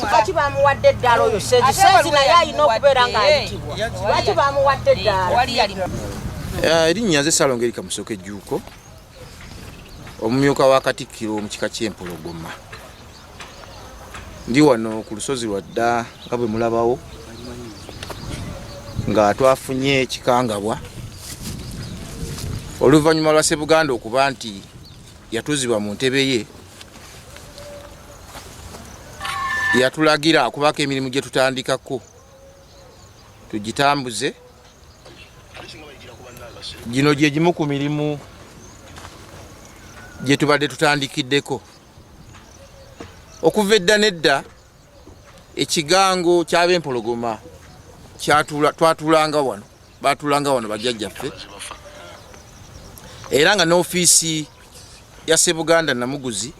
Lwaki bamuwadde eddaala oyo Ssenzi? Ssenzi naye alina okubeera ng'ayitibwa. Lwaki bamuwadde eddaala? Erinnya nze Ssalongo Erika Musoke Jjuuko, omumyuka wa Katikkiro mu kika ky'Empologoma. Ndi wano ku lusozi lwadda nga bwe mulabawo nga twafunye ekikangabwa oluvannyuma lwa Ssebuganda okuba nti yatuuzibwa mu ntebe ye, yatulagira okubaako emirimu gye tutandikako tugitambuze. Gino gye gimu ku mirimu gye tubadde tutandikiddeko. Okuva edda n'edda ekigango ky'ab'empologoma twatuulanga wano, baatuulanga wano bajjajjaffe, era nga n'ofiisi ya Ssebuganda Namuguzi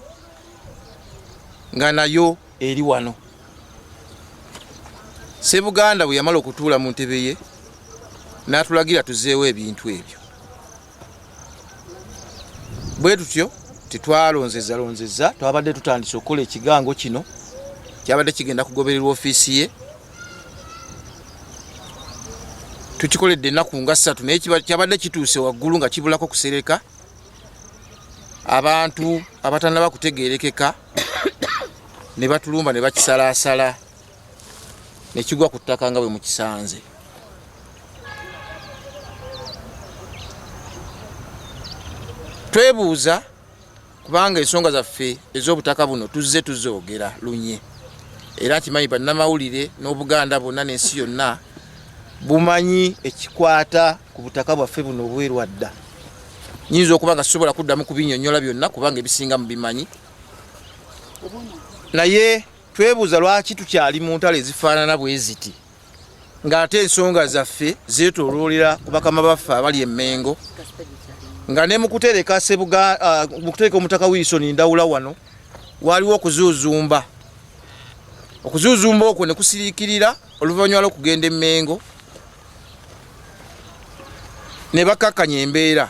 nga nayo eri wano. Ssebuganda bwe yamala okutuula mu ntebe ye n'atulagira tuzeewo ebintu ebyo. Bwe tutyo tetwalonzezalonzeza, twabadde tutandise okukola ekigango kino kyabadde kigenda kugobererwa ofiisi ye. Tukikoledde ennaku nga ssatu, naye kyabadde kituuse waggulu nga kibulako kusereka. Abantu abatannaba kutegeerekeka ne batulumba ne bakisalaasala ne kigwa ku ttaka nga bwe mukisanze. Twebuuza kubanga ensonga zaffe ez'obutaka buno tuzze tuzoogera lunye, era nkimanyi bannamawulire n'Obuganda bwonna n'ensi yonna bumanyi ekikwata ku butaka bwaffe buno obwerwadda. Nyinza okuba nga sisobola kuddamu kubinyonnyola byonna kubanga ebisinga mubimanyi, naye twebuuza lwaki tukyali mu ntalo ezifaanana bwe ziti ng'ate ensonga zaffe zeetooloolera ku bakama baffe abali e Mmengo, nga ne mu kutereka mu kutereka Omutaka Wilson Ndawula wano waliwo okuzuuzumba. Okuzuuzumba okwo ne kusiriikirira oluvannyuma lw'okugenda e Mmengo ne bakkakkanya embeera.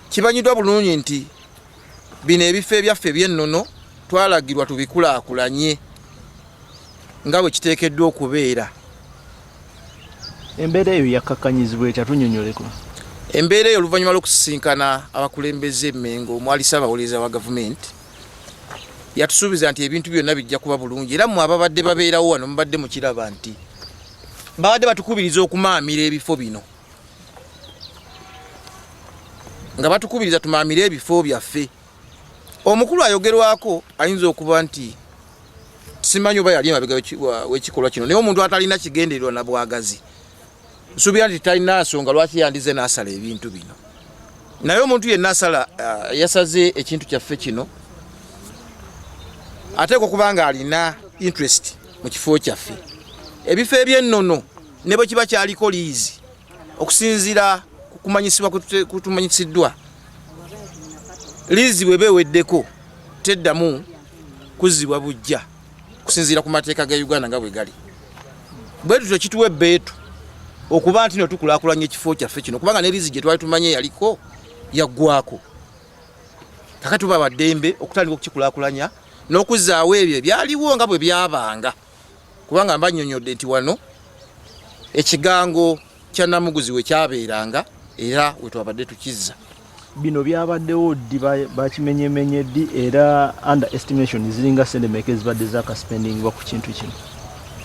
Kimanyiddwa bulungi nti bino ebifo ebyaffe eby'ennono twalagirwa tubikulaakulanye nga bwe kiteekeddwa okubeera. Embeera eyo yakkakkanyizibwa etya? Tunyonyoleko. Embeera eyo oluvannyuma lw'okusisinkana abakulembeze e Mmengo omwali Ssaabawolereza wa gavumenti yatusuubiza nti ebintu byonna bijja kuba bulungi, era mmwe ababadde babeerawo wano mubadde mukiraba nti babadde batukubiriza okumaamira ebifo bino, nga batukubiriza tumaamire ebifo byaffe. Omukulu ayogerwako ayinza okuba nti simanyi oba yali emabega w'ekikolwa kino, naye omuntu atalina kigendererwa na bwagazi nsuubira nti talina nsonga lwaki yandize n'asala ebintu bino. Naye omuntu yenna asala yasaze ekintu kyaffe kino ateekwa okuba nga alina interest mu kifo kyaffe. Ebifo eby'ennono ne bwe kiba kyaliko liizi, okusinziira ku kumanyisibwa kutumanyisiddwa, liizi bw'eba eweddeko teddamu kuzzibwa buggya okusinziira ku mateeka ga Uganda nga bwe gali. Bwe tutyo kituwa ebbeetu okuba nti no tukulaakulanya ekifo kyaffe kino, kubanga ne liizi gye twali tumanye yaliko yaggwako. Kakati tuba ba ddembe okutandika okukikulaakulanya n'okuzzaawo ebyo ebyaliwo nga bwe byabanga, kubanga mbannyonnyodde nti wano ekigango kya Namuguzi we kyabeeranga era we twabadde tukizza. Bino byabaddewo ddi? Bakimenyemenye ddi? Era under estimation ziringa ssente mmeka ezibadde zaakaspendingibwa ku kintu kino?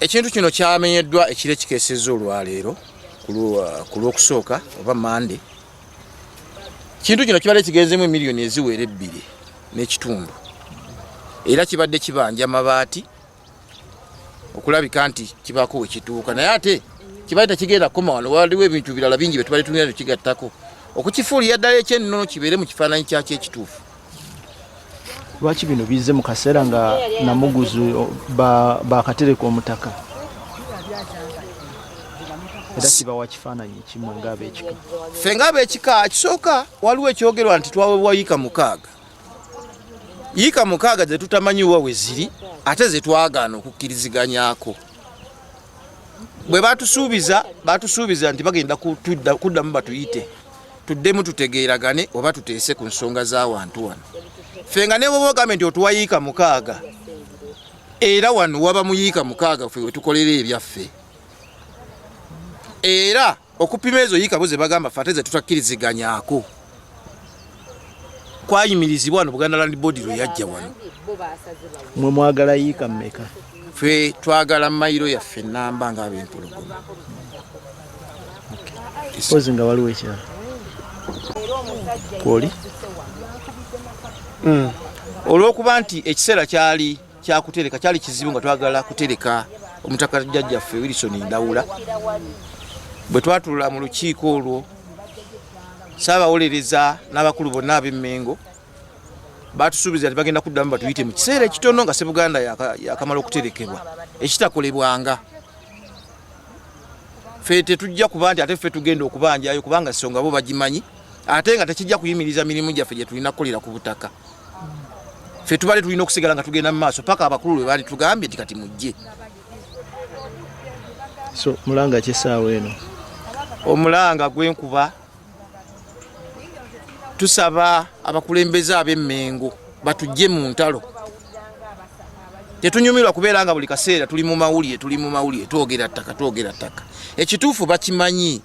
Ekintu kino kyamenyeddwa ekiro ekikeesezza olwaleero ku lw'okusooka oba Mande. Kintu kino kibadde kigenzeemu emiliyoni eziwera ebbiri n'ekitundu, era kibadde kibanja mabaati okulabika nti kibaako we kituuka, naye ate kibadde tekigenda kukoma wano, waliwo ebintu birala bingi bye tubadde tulina tukigattako okukifuulira ddala eky'ennono kibeere mu kifaananyi kyakyo ekituufu. Lwaki bino bizze mu kaseera nga Namuguzi bakatereka omutaka, era kibawa kifaananyi kimwe ng'ab'ekika? Ffe ng'ab'ekika, ekisooka waliwo ekyogerwa nti twaweebwa yiika 6, yiika 6 ze tutamanyi wa we ziri ate ze twagaana okukkiriziganyako. Bwe batusuubiza nti bagenda kuddamu batuyite tuddemu tutegeeragane oba tuteese ku nsonga z'awantu wano. Ffe nga ne bw'oba ogambye nti otuwa yiika 6, era wano waba mu yiika 6 ffe we tukolera ebyaffe. Era okupima ezo yiika bo ze bagamba ffe ate ze tutakkiriziganyako kwayimirizibwa wano Buganda Land Board lwe yajja wano. Mwe mwagala yiika mmeka? Ffe twagala mayiro yaffe namba ng'ab'empologoma. Pozi nga waliwo ekirala. Kwoli? Olw'okuba nti ekiseera kyali kyakutereka, kyali kizibu nga twagala kutereka omutaka jjajjaffe Wilson Ndawula. Bwe twatuula mu lukiiko olwo, ssaabawolereza n'abakulu bonna ab'Emmengo batusuubiza nti bagenda kuddamu batuyite mu kiseera ekitono nga Ssebuganda yakamala okuterekebwa, ekitakolebwanga. Ffe tetujja kuba nti ate ffe tugenda okubanjayo kubanga ensonga bo bagimanyi, ate nga tekijja kuyimiriza mirimu gyaffe gye tulina kukolera ku butaka. Ffe tubadde tulina okusigala nga tugenda mu maaso paka abakulu lwe baali tugambye nti kati mujje. So mulanga ki essaawa eno? Omulanga gw'enkuba, tusaba abakulembeze ab'Emmengo batujje mu ntalo. Tetunyumirwa kubeera nga buli kaseera tuli mu mawulire, tuli mu mawulire, twogera ttaka, twogera ttaka. Ekituufu bakimanyi.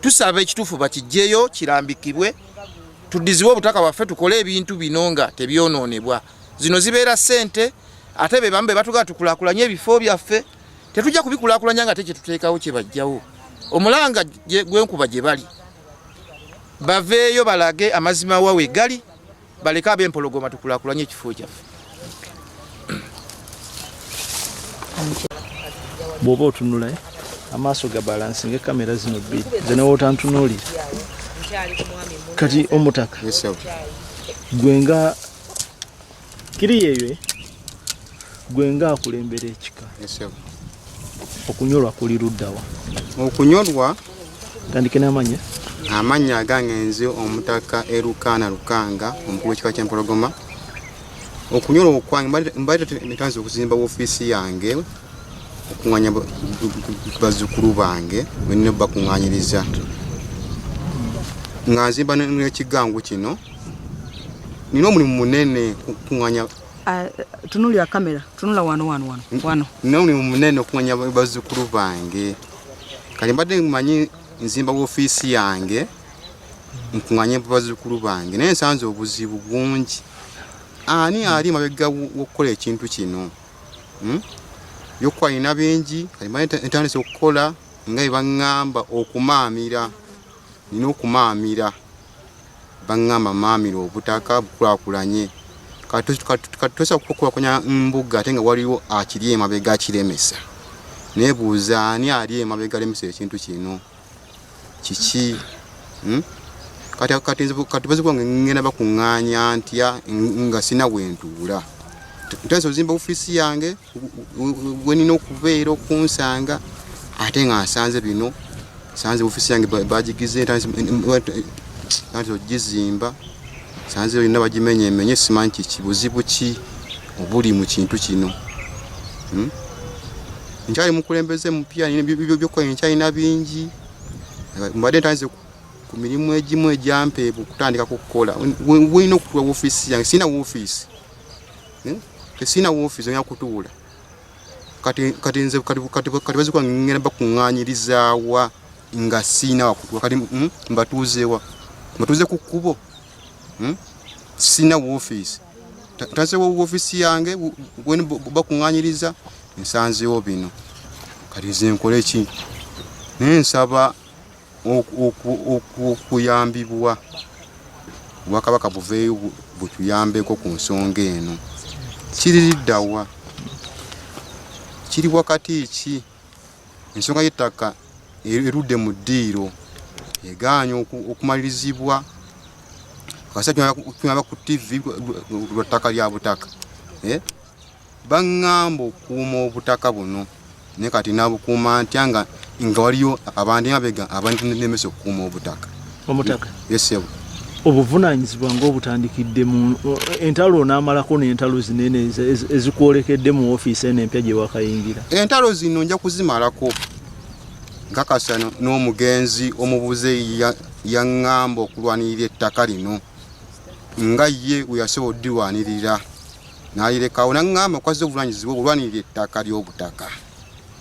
Tusaba ekituufu bakiggyeyo kirambikibwe, tuddizibwe obutaka bwaffe, tukole ebintu bino nga tebyonoonebwa. Zino zibeera ssente, ate be bamu be batugamba tukulaakulanye ebifo byaffe. Tetujja kubikulaakulanya nga ate kye tuteekawo kye bajjawo. Omulanga gw'enkuba gye bali, baveeyo balage amazima wa we gali, baleke ab'empologoma tukulaakulanye ekifo kyaffe. Bw'oba otunula, amaaso ga balansinga kamera zino bbiri, nze ne w'otantunuulira. Kati omutaka gwe nga kiri yeyo, gwe nga akulembera ekika, okunyolwa kuli luddawa? Okunyolwa tandike n'amannya. Amannya agange nze omutaka Erukana Lukanga, omukulu w'ekika ky'Empologoma. Okunyolwa okwange, mbadde ntandise okuzimba woofiisi yange okuŋŋaanya bazzukulu bange, wenina bakuŋŋaanyiriza nga nzimba n'ekigango kino. Nina omulimu munene kuŋŋaanya. Tunulira kamera, tunula wano, wano, wano, wano. Nina omulimu munene okuŋŋaanya bazzukulu bange. Kale mbadde mmanyi nzimba woofiisi yange nkuŋŋaanye bazzukulu bange, naye nsanze obuzibu bungi. Ani ali mabega w'okukola ekintu kino? By'okukola nina bingi, kale mbadde ntandise okukola nga bwe baŋŋamba okumaamira. Nina okumaamira, baŋŋamba maamira obutaka bukulaakulanye. Kati tosobola kukulaakulanya mbuga ate nga waliwo akiri emabega akiremesa. Neebuuza ani ali emabega alemesa ekintu kino? Kiki? Kati bazzukulu bange ŋŋenda bakuŋŋaanya ntya nga sina we ntuula? Ntandise okuzimba ofiisi yange we nina okubeera okunsanga, ate nga nsanze bino, nsanze ofiisi yange bagigize, ntandise okugizimba, nsanze yonna bagimenyemenye, simanyi kiki, buzibu ki obuli mu kintu kino. Nkyali mukulembeze mupya, by'okukola nkyalina bingi. Mbadde ntandise ku mirimu egimu egyampeebwa okutandika kukola. Welina okutuula woofiisi yange, sirina woofiisi. Tesirina woofiisi ngenda kutuula. Kati nze kati bazzukulu bange ngenda bakuŋŋaanyirizaawa nga sirina wakutuula. Kati mbatuuzewa? Mbatuuze ku kkubo? Sirina woofiisi. Ntandiseewo woofiisi yange bakuŋŋaanyiriza, nsanzeewo bino. Kati nze nkole ki? Naye nsaba okuyambibwa, Obwakabaka buveeyo butuyambeko ku nsonga eno. Kiririddawa? Kiri wakati ki? Ensonga y'ettaka erudde mu ddiiro, egaanye okumalirizibwa. Kasita tulaba ku TV lwa ttaka lya butaka. Baŋŋamba okukuuma obutaka buno, naye kati nabukuuma ntya nga waliyo abantu emabega abannemesa okukuuma obutaka? Omutaka? Yes, ssebo. Obuvunaanyizibwa ng'obutandikidde mu entalo, onaamalako n'entalo zinene ezikwolekedde mu ofiisi eno empya gye wakayingira? Entalo zino nja kuzimalako, nkakasa n'omugenzi omubuze yaŋŋamba okulwanirira ettaka lino nga ye we yasobola oddilwanirira n'alirekawo, naŋŋamba okwaza obuvunanyizibwa obulwanirira ettaka ly'obutaka.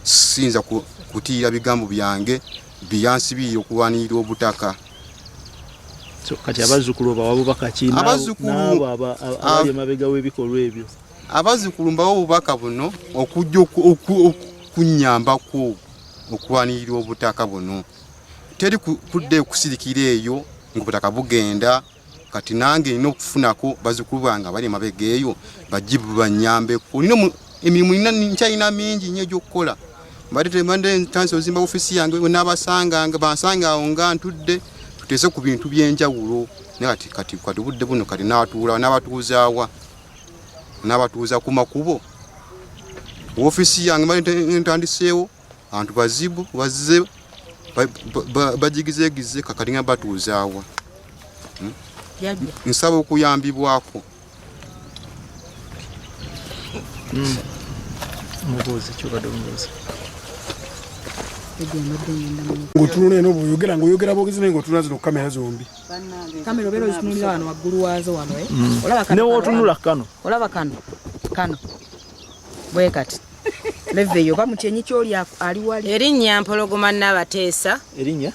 Siyinza kutiira bigambo byange byeyansibirira okulwanirira obutaka. So, kati abazzukulu obawa bubaka ki n'abo abali emabega w'ebikolwa ebyo? Abazzukulu mbawa obubaka buno okujja okunnyambako okulwanirira obutaka buno. Teri kuddayo kusirikira eyo ng'obutaka bugenda. Kati nange nina okufunako bazzukulu bange abali emabega eyo bajje banyambeko. Nina emirimu nkyalina mingi nnyo egy'okukola. Mbadde ntandise ozimba ofiisi yange, naabasanga bansanga awo nga ntudde tuteese ku bintu by'enjawulo. Naye kati kati obudde buno kati naatuula n'abatuuzaawa n'abatuuza ku makubo. Ofiisi yange mbadde ntandiseewo, abantu bazibu bazze bagigizeegize, kakati nga batuuzaawa. Nsaba okuyambibwako. Mubuuzi kyobadde omubuuzi. Ng'otunula eno bw'oyogera, ng'oyogera bwogezi, naye ng'otunula zino kamera zombi. Kamera obeera ozitunulira wano waggulu waazo wano, eh? Olaba kano? Newotunula kano. Olaba kano kano bwe kati leve eyo oba mukyenyi kyoli ali wali. Erinnya Mpologoma Naabateesa. Erinnya?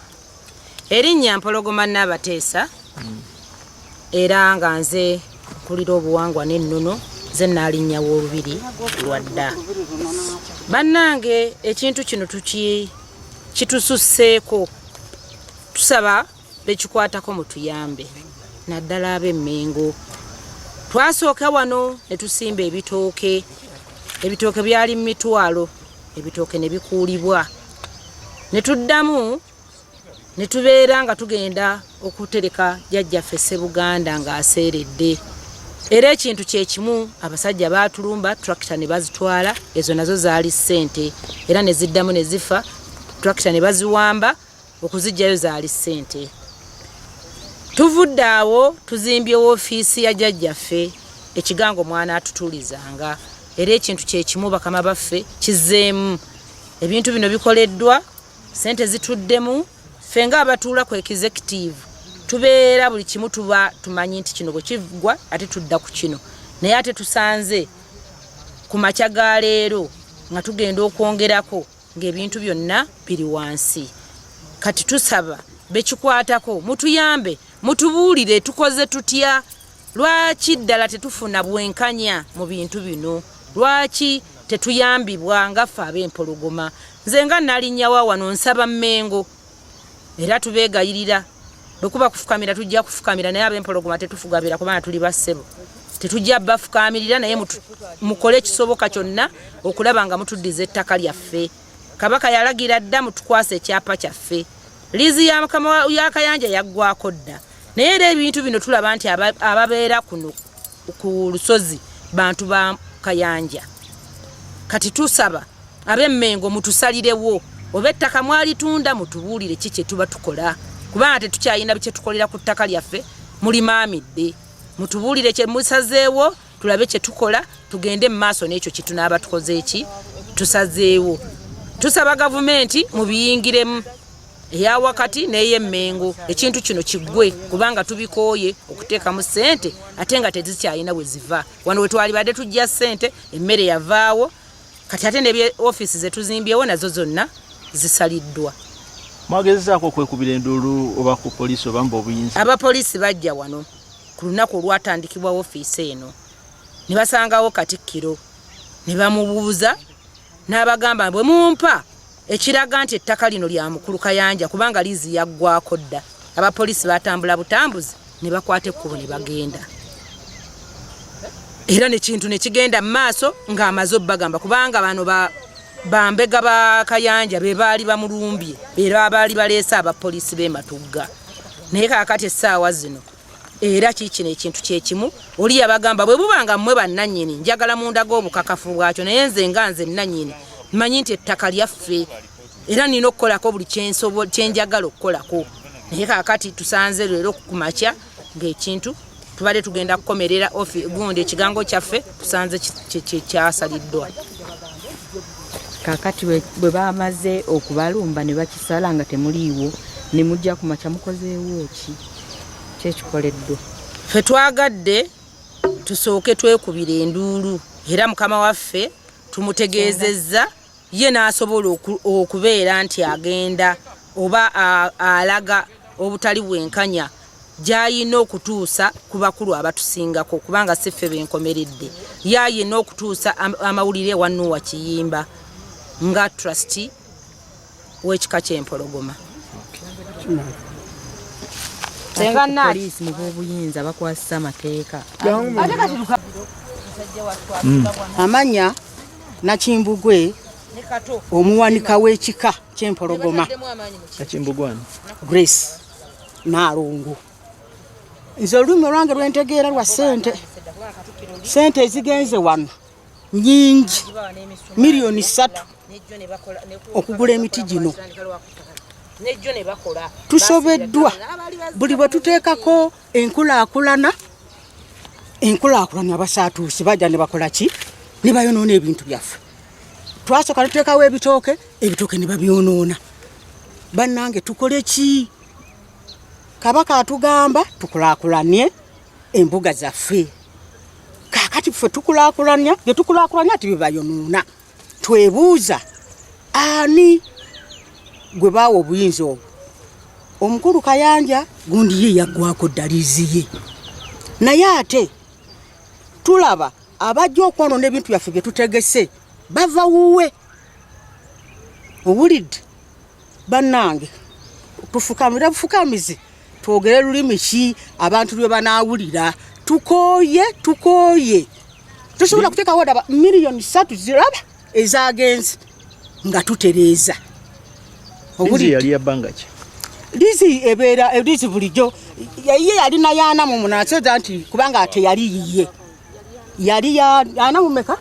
Erinnya Mpologoma Naabateesa, era nga nze nkulira obuwangwa n'ennono, nze naalinnya w'olubiri lwadda. Bannange, ekintu kino tuki kitususseeko. Tusaba bekikwatako mutuyambe, naddala ab'Emmengo. Twasooka wano ne tusimba ebitooke, ebitooke byali mu mitwalo, ebitooke ne bikuulibwa, ne tuddamu ne tubeera nga tugenda okutereka jjajjaffe Ssebuganda ng'aseeredde. Era ekintu kyekimu, abasajja baatulumba, tractor ne bazitwala, ezo nazo zaali ssente, era ne ziddamu ne zifa, tractor ne baziwamba, okuzijjayo zaali ssente. Tuvudde awo tuzimbye woofiisi ya jjajjaffe ekigango mwana atutuulizanga, era ekintu kyekimu bakama baffe kizzeemu. Ebintu bino bikoleddwa, ssente zituddemu. Ffe ng'abatuula ku executive tubeera buli kimu tuba tumanyi nti kino bwe kiggwa ate tudda ku kino, naye ate tusanze ku makya ga leero nga tugenda okwongerako ng'ebintu byonna biri wansi. Kati tusaba bekikwatako mutuyambe, mutubuulire tukoze tutya, lwaki ddala tetufuna bwenkanya mu bintu bino, lwaki tetuyambibwa nga ffe ab'Empologoma. Nze nga nalinnyawa wano nsaba Mmengo, era tubeegayirira, bwe kuba kufukamira tujja kufukamira, naye ab'Empologoma tetufugabira kubanga tuli bassebo, tetujja bafukamirira, naye mukole ekisoboka kyonna okulaba nga mutuddiza ettaka lyaffe. Kabaka yalagira dda mutukwasa ekyapa kyaffe. Liizi ya mukama ya Kayanja yaggwako dda, naye era ebintu bino tulaba nti ababeera kuno ku lusozi bantu ba Kayanja. Kati tusaba ab'Emmengo mutusalirewo, oba ettaka mwalitunda mutubuulire ki kye tuba tukola, kubanga tetukyalina kye tukolera ku ttaka lyaffe, mulimaamidde. Mutubuulire kye musazeewo tulabe kye tukola, tugende mu maaso n'ekyo kye tunaaba tukoze eki tusazeewo. Tusaba gavumenti mubiyingiremu, eya wakati n'ey'Emmengo, ekintu kino kiggwe kubanga tubikooye okuteekamu ssente ate nga tezikyalina we ziva. Wano we twalibadde tujja ssente, emmere yavaawo, kati ate n'ebye ofiisi ze tuzimbyewo nazo zonna zisaliddwa. Mwagezezaako okwekubira enduulu oba ku poliisi oba mba obuyinza? Abapoliisi bajja wano ku lunaku olwatandikibwa ofiisi eno ne basangawo Katikkiro ne bamubuuza, n'abagamba bwe mumpa ekiraga nti ettaka lino lya mukulu Kayanja kubanga liizi yaggwako dda. Abapoliisi batambula butambuzi ne bakwata ekkubo ne bagenda, era nekintu ne kigenda mu maaso ng'amaze obbagamba, kubanga bano bambega ba Kayanja be baali bamulumbye, era baali baleese abapoliisi b'e Matugga. Naye kaakati essaawa zino era kiikino ekintu kyekimu, oli yabagamba bwe buba nga mmwe bannannyini njagala mundaga obukakafu bwakyo, naye nze nga nze nnannyini mmanyi nti ettaka lyaffe era nina okukolako buli kyenjagala okukolako. Naye kaakati tusanze leero ku makya ng'ekintu tubadde tugenda kukomerera gundi ekigango kyaffe tusanze kyasaliddwa. Kaakati bwe bamaze okubalumba ne bakisala nga temuliiwo ne mujja ku makya, mukozeewo ki? Kyekikoleddwa? Ffe twagadde tusooke twekubira enduulu, era mukama waffe tumutegeezezza, ye n'asobola okubeera nti agenda oba alaga obutali bwenkanya gy'ayina okutuusa ku bakulu abatusingako, kubanga si ffe benkomeredde. Ye ayina okutuusa amawulire ewa Nuwa Kiyimba nga trustee w'ekika ky'Empologoma. Senga poliisi mu b'obuyinza bakwasisa amateeka. Amanya Nakimbugwe, omuwanika w'ekika ky'Empologoma. Nakimbugwani? Grace Naalongo. Nze olulimi olwange lwentegeera lwa ssente. Ssente ezigenze wano nyingi, 3 million okugula emiti gino. Tusobeddwa buli bwe tuteekako enkulaakulana, enkulaakulana abasaatuusi bajja ne bakola ki? Ne bayonoona ebintu byaffe. Twasooka tuteekawo ebitooke, ebitooke ne babyonoona. Bannange, tukole ki? Kabaka atugamba tukulaakulanye embuga zaffe. Kaakati ffe tukulaakulanya, bye tukulaakulanya tibibayonoona. Twebuuza ani gwe baawa obuyinza obwo? Omukulu Kayanja gundi ye yaggwako ddaliizi ye, naye ate tulaba abajja okwonoona ebintu byaffe bye tutegese bava wuwe. Owulidde? Bannange, tufukamire bufukamizi, twogere lulimi ki abantu lwe banaawulira? Tukooye, tukooye. Tusobola kuteekawo daba 3 million ziraba ezagenze nga tutereeza. Lizi yali ya bbanga ki? Lizi ebeera lizi bulijjo. Ye yalina yaana mu munasoza nti kubanga teyali yiye, yali ya ana mumeka?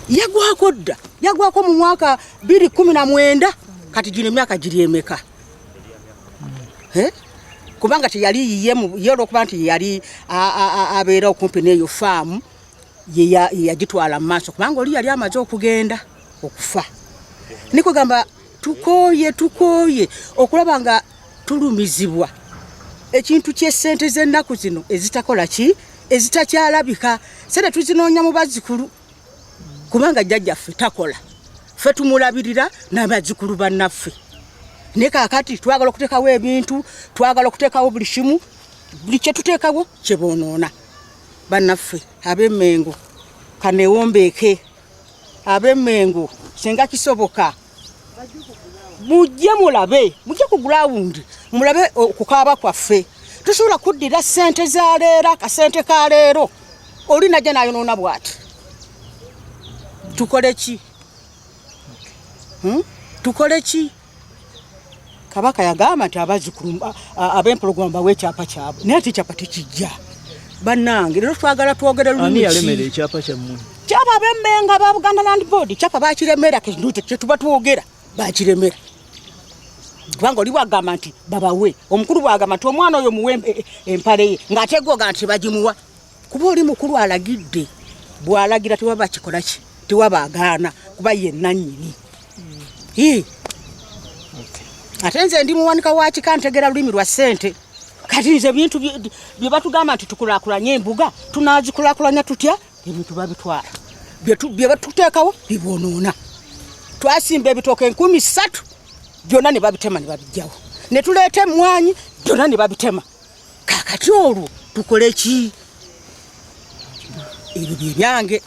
Yagwako dda, yagwako mu mwaka 2019. Kati gino emyaka giri emeka? Eh? Kubanga teyali yiye, ye olwokuba nti yali abeera okumpi n'eyo faamu, ye yagitwala mu maaso, kubanga oli yali amaze okugenda okufa. Nikugamba tukooye, tukooye okulaba nga tulumizibwa ekintu ky'essente z'ennaku zino ezitakola ki, ezitakyalabika. Sente tuzinoonya mu bazzukulu, kubanga jjajjaffe takola, ffe tumulabirira n'abazzukulu bannaffe. Naye kaakati twagala okuteekawo ebintu, twagala okuteekawo buli kimu, buli kye tuteekawo kyeboonoona. Bannaffe ab'Emmengo, kaneewombeeke, ab'Emmengo, singa kisoboka mujje mulabe, mujje ku ground mulabe okukaaba kwaffe. Tusobola kuddira ssente za leero, akasente ka leero, oli najja nayonoona bw'ati. Tukole ki? Tukole ki? Kabaka yagamba nti abazzukulu ab'Empologoma bawe ekyapa kyabwe, naye ate ekyapa tekijja. Bannange, leero twagala twogere Ani lulimi yalemera ki? ekyapa kyammwe? Kyapa ab'Emmengo aba Buganda Land Board, kyapa bakiremera. Kintu kyetuba twogera, bakiremera, kubanga oli bwagamba nti babawe, omukulu bwagamba nti omwana oyo muwe empale ye, ng'ate goga nti bagimuwa, kuba oli mukulu alagidde. Bw'alagira tewaba kikola ki, tewaba agaana, kuba ye nannyini. Ii. Ate nze ndi muwanika wa kika, ntegera lulimi lwa ssente. Kati nze ebintu bye batugamba nti tukulaakulanye embuga, tunaazikulaakulanya tutya? Ebintu babitwala, bye batuteekawo bibwonoona. Twasimba ebitooke 3000, byonna ne babitema ne babijjawo, ne tuleeta emmwanyi, byonna ne babitema. Kakati olwo tukole ki? Ebyo bye byange.